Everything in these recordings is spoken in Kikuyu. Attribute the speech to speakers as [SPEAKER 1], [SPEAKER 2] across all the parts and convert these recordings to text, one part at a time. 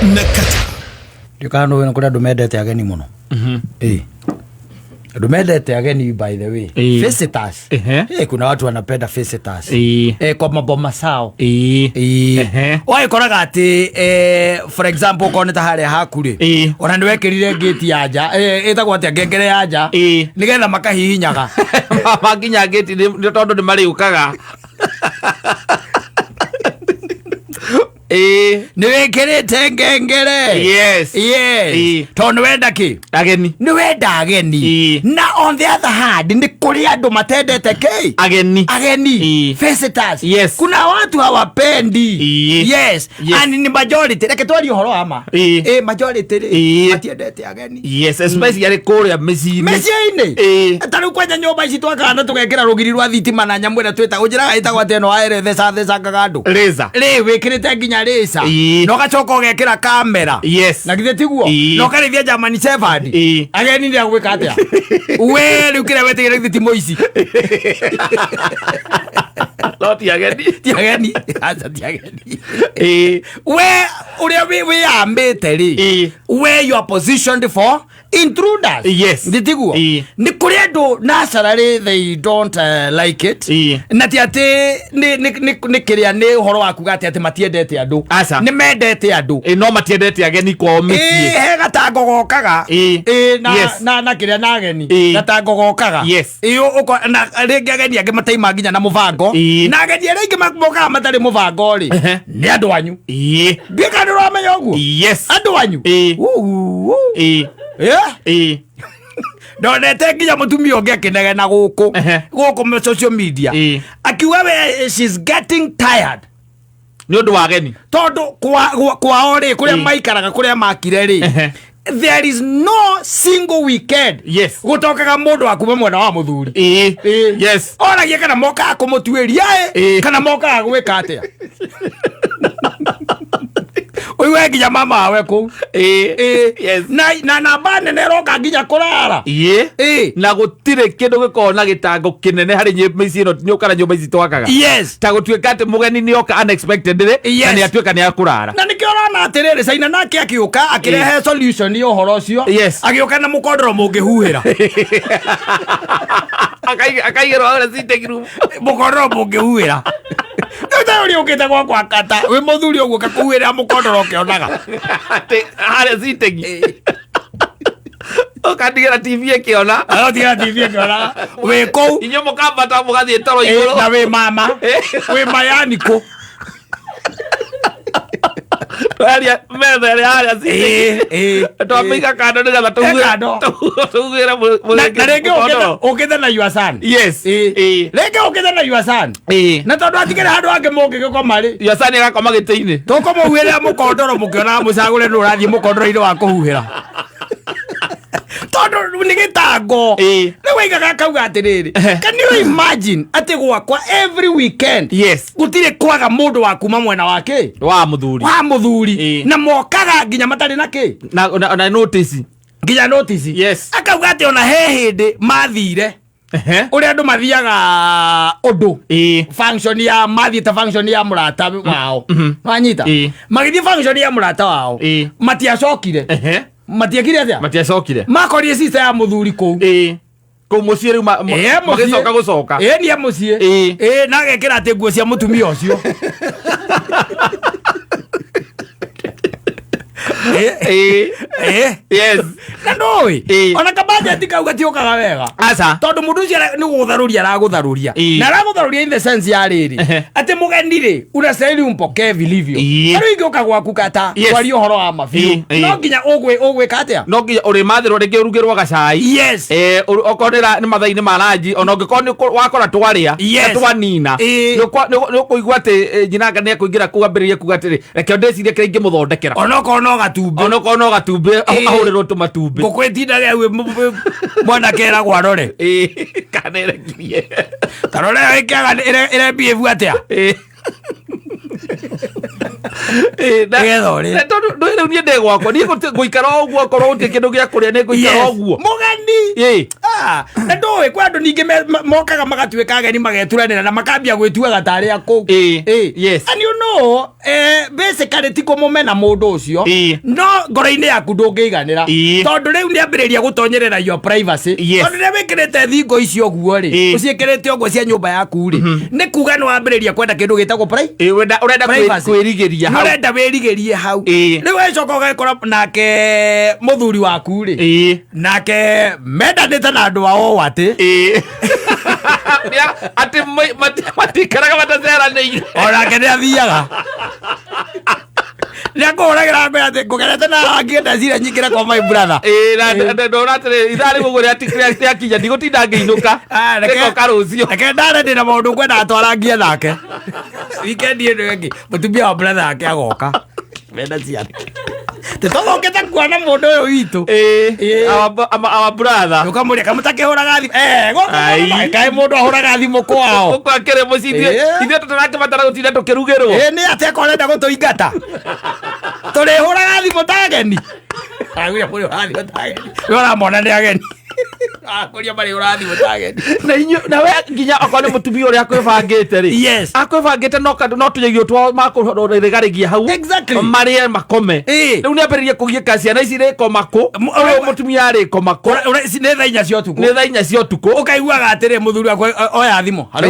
[SPEAKER 1] Na kata.
[SPEAKER 2] Ndiũkaga nĩ kũrĩ andũ mendete ageni mũno. Ĩĩ. Andũ mendete ageni, by the way.
[SPEAKER 3] Ĩĩ.
[SPEAKER 2] Visitors. Eh, kuna watu wanapenda visitors. Eh, kwa maboma sao. Ĩĩ. Wagĩkoraga atĩ for example, okorwo nĩ ta harĩa haku rĩ, ona nĩ wekĩrire ngĩti ya nja, ĩtagwo atĩa, ngengere ya nja, nĩgetha makahihinyaga.
[SPEAKER 3] Makinya ngĩti nĩ tondũ nĩ marĩũkaga. Ĩĩ.
[SPEAKER 2] Nĩ wĩkĩrĩte ngengere. Yes. Tondũ nĩ wenda kĩ?
[SPEAKER 3] Ageni.
[SPEAKER 2] Nĩ wenda ageni. Na on the other hand, nĩ kũrĩ andũ matendete kĩ?
[SPEAKER 3] Ageni.
[SPEAKER 2] Ageni. Visitors. Kuna watu hawapendi. Yes. And ni majority, reke twarie ũhoro wa ma. Ĩ, majority rĩ, matiendete ageni.
[SPEAKER 3] Yes, especially kũrĩa mĩciĩ-inĩ.
[SPEAKER 2] Mĩciĩ-inĩ. Ta rĩu kwanja nyũmba ici twakaga na tũgekĩra rũgiri rwa thitima na nyamũ ĩrĩa twĩta ũnjĩraga ĩtagwo atĩ ĩno waĩrĩ thecangaga andũ.
[SPEAKER 3] Razor.
[SPEAKER 2] Rĩ, wĩkĩrĩte nginya rĩca. Na ũgacoka ũgekĩra kamera. Na githĩ tiguo? Na ũkarĩithia German Shepherd. Ageni nĩ agwĩka atĩa? We rĩu kĩrĩa wetigĩra githĩ ti mũici?
[SPEAKER 3] No ti ageni.
[SPEAKER 2] Ti ageni. Aca, ti ageni. We ũrĩa wĩyambĩte rĩ, where you are positioned for intruders. Nditiguo? Nĩ kũrĩ andũ naturally they don't like it. Na ti atĩ nĩ kĩrĩa, nĩ ũhoro wa kuga atĩ matiendete andũ.
[SPEAKER 3] Aca.
[SPEAKER 2] Nĩ mendete andũ.
[SPEAKER 3] Ĩĩ, no matiendete ageni kwao
[SPEAKER 2] Ĩĩ,
[SPEAKER 3] mĩciĩ.
[SPEAKER 2] he gatango gokaga. Ĩĩ, na na kĩrĩa, na ageni. Gatango gokaga. Ĩĩ, na rĩngĩ ageni angĩ mataima nginya na mũbango. Na ageni arĩa aingĩ mokaga matarĩ mũbango rĩ, nĩ andũ anyu. Ndiũĩ kana nĩ ũramenya ũguo. Andũ anyu. Uu, uu. Yeah? Ndonete nginya mũtumia ũngĩ akĩnegena gũkũ gũkũ social media, akiuga we she's getting tired
[SPEAKER 3] Nĩ ũndũ wa ageni.
[SPEAKER 2] Tondũ kwao rĩ, kũrĩa maikaraga, kũrĩa makire rĩ, there is no single weekend gũtokaga mũndũ wa kuma mwena wa mũthuri. Oragia kana mokaga kũmũtuĩria ĩ, kana mokaga gwĩka atĩa. Ũigue nginya mama wawe kũu. Na namba nene ĩroka nginya kũrara.
[SPEAKER 3] Na gũtirĩ kĩndũ gĩkoragwo na gĩtango kĩnene harĩ mĩciĩ ĩno kana nyũmba ici twakaga ta gũtuĩka atĩ mũgeni nĩ oka unexpected rĩ, na nĩ atuĩka nĩ akũrara.
[SPEAKER 2] Na nĩkĩo ũrona atĩrĩrĩ, Caina nake akĩũka akĩrehe solution ya ũhoro ũcio. Agĩũka na mũkondoro mũngĩhuhĩra.
[SPEAKER 3] Akaigĩrwo harĩa sitting room.
[SPEAKER 2] Mũkondoro mũngĩhuhĩra. Rĩu ta ũrĩa ũkĩte gwakwa kata wĩ mũthuri ũguo, kakũhuhĩra mũkondoro ũkĩonaga.
[SPEAKER 3] Atĩ harĩa sitting ũkandigĩra TV ĩkĩona.
[SPEAKER 2] Agatiga TV ĩkĩonaga wĩ kũu.
[SPEAKER 3] Inyuĩ mũkambata mũgathiĩ toro igũrũ.
[SPEAKER 2] Na wĩ mama wĩ mayani kũ.
[SPEAKER 3] Twaria metha ĩrĩa harĩa sitting, twamĩiga kando nĩgetha
[SPEAKER 2] Kando.
[SPEAKER 3] tũhuhĩre
[SPEAKER 2] Na rĩngĩ ũkĩte na your son. Rĩngĩ ũkĩte na your son. Na tondũ atigĩrĩ handũ hangĩ mũngĩgĩkoma rĩ,
[SPEAKER 3] Your son agakoma gĩtĩ-inĩ.
[SPEAKER 2] Tũkũmũhuhĩra mũkondoro mũkĩonaga, mũcagũre nũ ũrathiĩ mũkondoro-inĩ wa kũhuhĩra, tondũ nĩ gĩtango. Rĩu waigaga akauga atĩrĩrĩ, can you imagine atĩ gwakwa every weekend gũtirĩ kwaga mũndũ wa kuma mwena wa kĩ?
[SPEAKER 3] Wa mũthuri.
[SPEAKER 2] Wa mũthuri. Na mokaga nginya matarĩ na kĩ?
[SPEAKER 3] Na notice.
[SPEAKER 2] Nginya notice. Akauga atĩ ona he hĩndĩ mathire, ũrĩa andũ mathiaga ũndũ, function ya mathiĩte function ya mũrata wao. Wanyita? Magĩthiĩ function ya mũrata wao, matiacokire. Matiekire atĩa?
[SPEAKER 3] Matiacokire.
[SPEAKER 2] Makorire sister ya mũthuri kũu.
[SPEAKER 3] Ĩĩ, kũu mũciĩ rĩu
[SPEAKER 2] Ĩĩ, mũciĩ.
[SPEAKER 3] magĩcoka gũcoka.
[SPEAKER 2] Ĩĩ, nĩ mũciĩ. Ĩĩ, na agekĩra atĩ nguo cia mũtumia ũcio. Ĩĩ. Ĩĩ. Na ndũĩ, ona kabajeti kau gatiũkaga wega.
[SPEAKER 3] Aca.
[SPEAKER 2] Tondũ mũndũ ũcio nĩ gũgũtharũria aragũtharũria. Na aragũtharũria in the sense ya rĩrĩ, atĩ mũgeni rĩ, unastahili umpokee vilivyo. Rĩu ingĩũka gwaku kata, twarie ũhoro wa ma biũ, no nginya ũgwĩka atĩa?
[SPEAKER 3] No nginya ũrĩmathĩrwo, rĩngĩ ũrugĩrwo gacai. Eh, okorwo nĩ mathaa-inĩ ma ranji, ona ũngĩkorwo nĩ wakora twarĩa na twanina, nĩ ũkũigua atĩ nyinanga nĩ ekũingĩra kũu ambĩrĩrie kuga atĩrĩ, reke ndĩcirie kĩrĩa ingĩmũthondekera.
[SPEAKER 2] Onokorwo no gatumbĩ.
[SPEAKER 3] Onokorwo no gatumbĩ, ahũrĩrwo tũmatumbĩ.
[SPEAKER 2] Ngũkũ ĩtindage hau mwanake eragwo arore.
[SPEAKER 3] Ĩĩ, kana ĩrekirie.
[SPEAKER 2] Tarore ĩkĩaga ĩrembievu atĩa. Nĩgetha ũrĩe.
[SPEAKER 3] Na tondũ ndũĩ rĩu niĩ ndĩ gwakwa, niĩ ngũikara o ũguo, okorwo gũtirĩ kĩndũ gĩa kũrĩa nĩ ngũikara o ũguo.
[SPEAKER 2] Mũgeni. Ah, na ndũĩ kwĩ andũ ningĩ mokaga magatuĩka ageni, mageturanĩra na makambia gwĩtuaga tarĩ a kũu. And you know, basically ti kũmũmena mũndũ ũcio, no ngoro-inĩ yaku ndũngĩiganĩra, tondũ rĩu nĩ ambĩrĩria gũtonyerera your privacy. Tondũ rĩrĩa wĩkĩrĩte thingo icio ũguo rĩ, ũciĩkĩrĩte ũguo cia nyũmba yaku rĩ, nĩ kuga nĩ wambĩrĩria kwenda kĩndũ gĩtagwo
[SPEAKER 3] Ũrenda
[SPEAKER 2] privacy.
[SPEAKER 3] Kwĩrigĩria hau.
[SPEAKER 2] Ũrenda wĩrigĩrie hau. Rĩu wecoka ũgekora nake mũthuri waku rĩ, nake mendanĩte na andũ ao atĩ
[SPEAKER 3] Atĩ matikaraga mataceranĩire.
[SPEAKER 2] Onake nĩ athiaga, nĩ akũhũragĩra ngũya atĩ ngũgerete na angĩ ndecira nyingĩre kwa my brother.
[SPEAKER 3] Ĩĩ, na ndona atĩrĩ, ithaa rĩu ũguo rĩakinya, ndigũtinda ngĩinũka.
[SPEAKER 2] Ah,
[SPEAKER 3] Rĩgoka rũciũ.
[SPEAKER 2] Reke ndare, ndĩna maũndũ ngwendaga twarangie nake weekend ĩno ĩngĩ. Mũtumia wa brother yake agoka mena ciana, tĩtũthũkĩte kuona mũndũ ũyũ witũ.
[SPEAKER 3] Our brother.
[SPEAKER 2] Ũkamũria kamũtakĩhũraga thimũ. Eh, gũkũ
[SPEAKER 3] Ai.
[SPEAKER 2] kaĩ mũndũ ahũraga thimũ kwao?
[SPEAKER 3] Gũkũ akĩrĩ mũciĩ, ithuĩ tũtarakĩbatara gũtinda tũkĩrugĩrwo.
[SPEAKER 2] Ĩ, nĩ atĩ akorwo arenda gũtũingata, tũrĩhũraga thimũ ta ageni. Agwĩra mũrĩhũraga thimũ ta ageni, we ũramona nĩ ageni, akũria marĩhũraga thimũ ta ageni.
[SPEAKER 3] Na inyuĩ, na we nginya okorwo nĩ mũtumia ũrĩa akwĩbangĩte rĩ, akwĩbangĩte no kandũ no tũnyagio twao makũrĩgarĩgia hau, marĩe makome. Rĩu nĩ ambĩrĩria kũgiĩka, ciana ici rĩkoma kũ? Ũyũ mũtumia arĩkoma kũ?
[SPEAKER 2] Nĩ thaa 4 cia ũtukũ.
[SPEAKER 3] Nĩ thaa 4 cia ũtukũ.
[SPEAKER 2] Ũkaiguaga atĩrĩ, mũthuri wakwa oya thimũ, halo.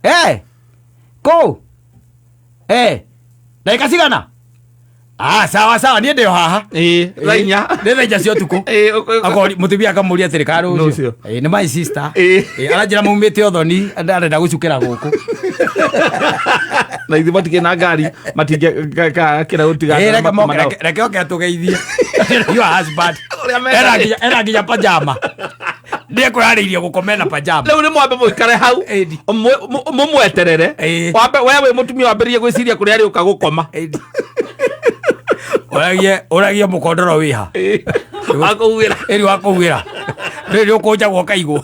[SPEAKER 2] Eh, kũ eh ndagĩka cigana? Ah, sawa sawa, niĩ ndĩ o haha.
[SPEAKER 3] Ĩĩ, thaa 4.
[SPEAKER 2] Nĩ thaa 4 cia ũtukũ. Akori mũtumia akamũria atĩrĩ, ka rũciũ?
[SPEAKER 3] Rũciũ.
[SPEAKER 2] Ĩĩ, nĩ my sister. Ĩĩ, aranjĩra maumĩte ũthoni, arenda gũcukĩra gũkũ.
[SPEAKER 3] Na ithuĩ matikĩ na ngari, matingĩkĩra gũtiga.
[SPEAKER 2] Ĩĩ, reke moke, reke oke atũgeithie your husband.
[SPEAKER 3] Ũrĩa mendete.
[SPEAKER 2] Ena nginya pajama, nĩ ekwĩharĩirie gũkoma ena pajama.
[SPEAKER 3] Rĩu nĩ mwambe mũikare hau, mũmweterere. Wambe we wĩ mũtumia wambĩrĩrie gwĩciria kũrĩa arĩũka gũkoma.
[SPEAKER 2] Ũragie mũkondoro wĩha.
[SPEAKER 3] Wakũhuhĩra.
[SPEAKER 2] Ĩri wa kũhuhĩra rĩrĩ nĩ ũkũnjagwo ũkaigwo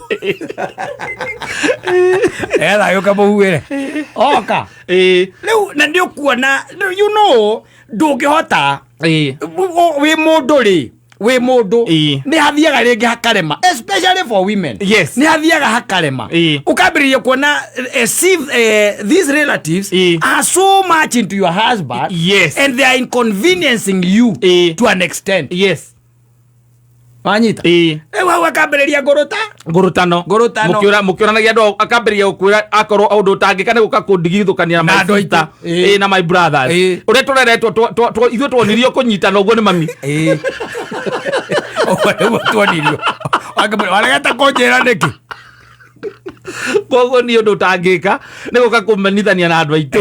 [SPEAKER 2] etha yũke mũhuhĩre oka. Rĩu na nĩ ũkuona, you know, ndũngĩhota wĩ mũndũ rĩ, wĩ mũndũ, nĩ hathiaga rĩngĩ hakarema, especially for women. Nĩ hathiaga hakarema. Ũkambĩrĩria kuona as if these relatives are so much into your husband and they are inconveniencing you to an extent. Wanyita? Rĩu hau akambĩrĩria ngũrũta.
[SPEAKER 3] Ngũrũtano.
[SPEAKER 2] Ngũrũtano.
[SPEAKER 3] Mũkĩũranagia andũ, akambĩrĩria gũkwĩra akorwo ũndũ ũtangĩka nĩ gũka kũndigithũkania na
[SPEAKER 2] Na
[SPEAKER 3] my
[SPEAKER 2] andũ aitũ.
[SPEAKER 3] sister, na my brothers. Ũrĩa tũreretwo, ithuĩ tuonirio kũnyitana ũguo nĩ mami.
[SPEAKER 2] Ĩĩ, ũguo nĩguo tuonirio. Waregete kũnjĩra nĩkĩ?
[SPEAKER 3] Koguo niĩ ũndũ ũtangĩka nĩ gũka kũmenithania na andũ aitũ.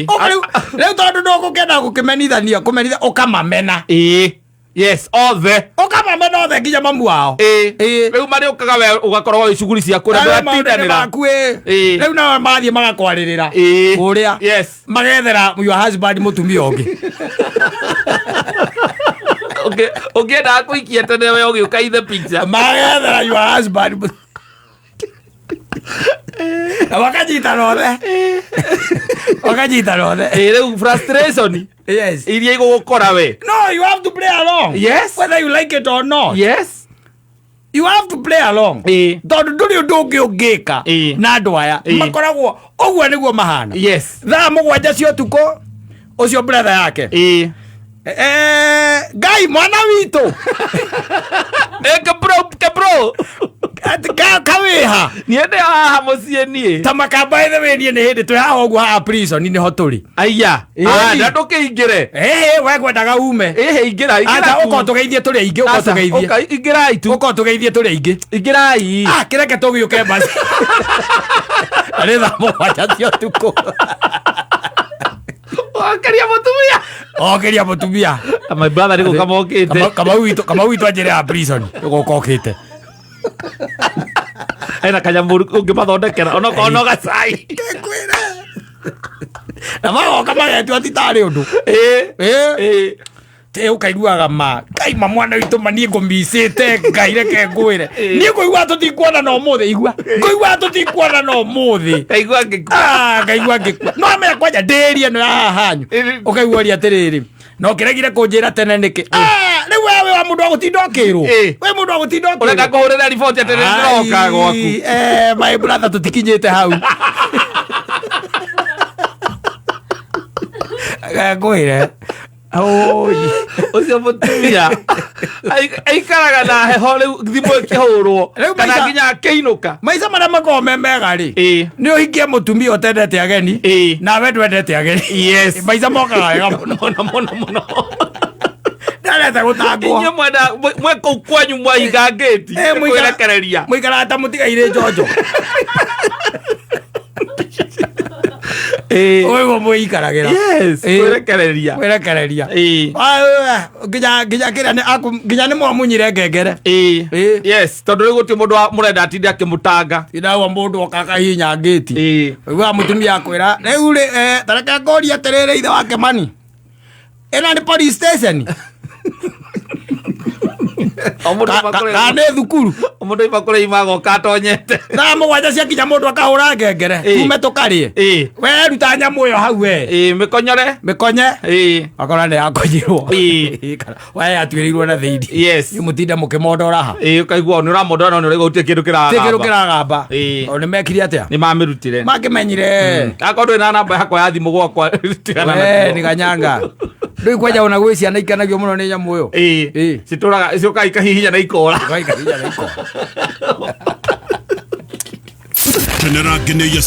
[SPEAKER 2] Ũguo rĩu tondũ ndũgũkenda gũkĩmenithania, kũmenithia, ũkamamena.
[SPEAKER 3] Ĩĩ, yes, othe.
[SPEAKER 2] Ũkamamena othe nginya mamu wao.
[SPEAKER 3] Rĩu marĩũkaga, we ũgakorwo wĩ cuguri ciaku na
[SPEAKER 2] Arĩa maũndũ-inĩ
[SPEAKER 3] ndũratindanĩra.
[SPEAKER 2] maku, ĩ. Rĩu nao mathiĩ magakwarĩrĩra kũrĩa, magethera your husband mũtumia ũngĩ.
[SPEAKER 3] Ũngĩendaga kũikia tene, we ũgĩũka in the picture.
[SPEAKER 2] Magethera your husband na makanyitana othe, makanyitana othe.
[SPEAKER 3] Ĩĩ, rĩu frustration iria igũgũkora we.
[SPEAKER 2] No, you have to play along. Whether you like it or not, you have to play along, tondũ ndũrĩ ũndũ ũngĩ ũngĩka na andũ aya. Makoragwo ũguo nĩguo mahana. Thaa 7 cia ũtukũ, ũcio brother yake, "Ngai mwana witũ."
[SPEAKER 3] Ĩ, kebro, kebro.
[SPEAKER 2] Ati kawĩha?
[SPEAKER 3] Niĩ ndĩ haha mũciĩ niĩ.
[SPEAKER 2] Ta makamba ĩthe wĩrie, nĩ hĩndĩ twĩ haha ũguo, haha prison nĩho tũrĩ.
[SPEAKER 3] Aya. Ah, na ndũkĩingĩre.
[SPEAKER 2] Ĩhĩ, we kwendaga ume.
[SPEAKER 3] Ĩhĩ, ingĩra, ingĩra
[SPEAKER 2] Ata
[SPEAKER 3] tu.
[SPEAKER 2] ũka tũgeithie tũrĩ aingĩ, ũka
[SPEAKER 3] Aca,
[SPEAKER 2] tũgeithie.
[SPEAKER 3] ũka, ingĩrai tu.
[SPEAKER 2] Ũka tũgeithie tũrĩ aingĩ.
[SPEAKER 3] Ingĩrai.
[SPEAKER 2] Ah, kĩreke tũgĩũke basi. Na nĩ thaa 7 cia ũtukũ.
[SPEAKER 3] Wakeria mũtumia.
[SPEAKER 2] Okĩria mũtumia.
[SPEAKER 3] My brother nĩ gũka mokĩte.
[SPEAKER 2] Kamau witũ anjĩre ya prison gũka okĩte.
[SPEAKER 3] Ena kanyamũ ũngĩmathondekera onokorwo no gacai.
[SPEAKER 2] Ngwĩre. Na magoka magetua ti tarĩ ũndũ. Ũkaiguaga ma ngai ma mwana witũ ma niĩ ngũmicĩte, Ngai reke ngwĩre, niĩ ngũigua tũtikuonana ũmũthĩ, igua ngũigua tũtikuonana ũmũthĩ.
[SPEAKER 3] Ngaigua ngĩkua.
[SPEAKER 2] Ah, ngaigua ngĩkua no amenya kwanja ndĩri ĩno ya haha hanyu. Ũkaigua ũria atĩrĩrĩ, no kĩregire kũnjĩra tene nĩkĩ? Ah, rĩu we wĩ wa mũndũ wa gũtinda ũkĩrwo. Wĩ mũndũ wa gũtinda ũkĩrwo.
[SPEAKER 3] Ũrenda kũhũrĩra riboti atĩ nĩ ndĩroka gwaku?
[SPEAKER 2] Ai, my brother, tũtikinyĩte hau. Ngwĩre. Oi.
[SPEAKER 3] Ũcio mũtumia aikaraga na heho rĩu thimũ ĩkĩhũrwo
[SPEAKER 2] Rĩu
[SPEAKER 3] kana
[SPEAKER 2] maica-
[SPEAKER 3] nginya akĩinũka.
[SPEAKER 2] Maica marĩa makoragwo me mega rĩ, nĩ ũhingie mũtumia ũtendete ageni nawe ndwendete ageni. Maica mokaga wega mũno.
[SPEAKER 3] Mũno mũno mũno.
[SPEAKER 2] Ndarete gũtangwo.
[SPEAKER 3] Inyuĩ mwenda mwe kũu kwanyu mwahinga ngĩti kwĩrekereria.
[SPEAKER 2] Mũikaraga ta mũtigairĩ njonjo. Ũguo mwĩikaragĩra.
[SPEAKER 3] Yes, kwĩrekereria.
[SPEAKER 2] Kwĩrekereria. Nginya nginya kĩrĩa nĩ nginya nĩ mwamunyire ngengere.
[SPEAKER 3] Yes, tondũ rĩu gũtirĩ mũndũ mũrenda atinde akĩmũtanga.
[SPEAKER 2] Tinagwo mũndũ oka akahihinya ngĩti. Ũiguaga mũtumia akwĩra rĩu rĩ, tareke ngũrie atĩrĩrĩ, ithe wa Kĩmani, ĩno nĩ police station?
[SPEAKER 3] O mũndũ aima kũrĩa-
[SPEAKER 2] Kana nĩ thukuru?
[SPEAKER 3] O mũndũ aima kũrĩa ima agoka atonyete.
[SPEAKER 2] Thaa 7 ciakinya mũndũ akahũra ngengere. Tume tũkarĩe. We ruta nyamũ ĩyo hau we.
[SPEAKER 3] Mĩkonyore.
[SPEAKER 2] Mĩkonye. Akora nĩ yakonyirwo. We yatuĩrĩirwo na thĩinĩ. Nĩ mũtinde mũkĩmondora ha.
[SPEAKER 3] Ũkaigua nĩ ũramondora no nĩ ũraigua gũtirĩ kĩndũ kĩragamba.
[SPEAKER 2] Ti kĩndũ kĩragamba. O nĩ mekire atĩa?
[SPEAKER 3] Nĩ mamĩrutire.
[SPEAKER 2] Makĩmenyire.
[SPEAKER 3] Akorwo ndũrĩ na namba yakwa ya thimũ gwakwa, tigana
[SPEAKER 2] We
[SPEAKER 3] nakuo.
[SPEAKER 2] nĩ ganyanga. Ndũĩ kwanja ona gwĩ ciana ikenagio mũno nĩ nyamũ ĩyo.
[SPEAKER 3] Citũraga ciũkaga ikahihinya na ikora.
[SPEAKER 2] Ikahihinya na ikora.
[SPEAKER 1] Kenera ngeneia.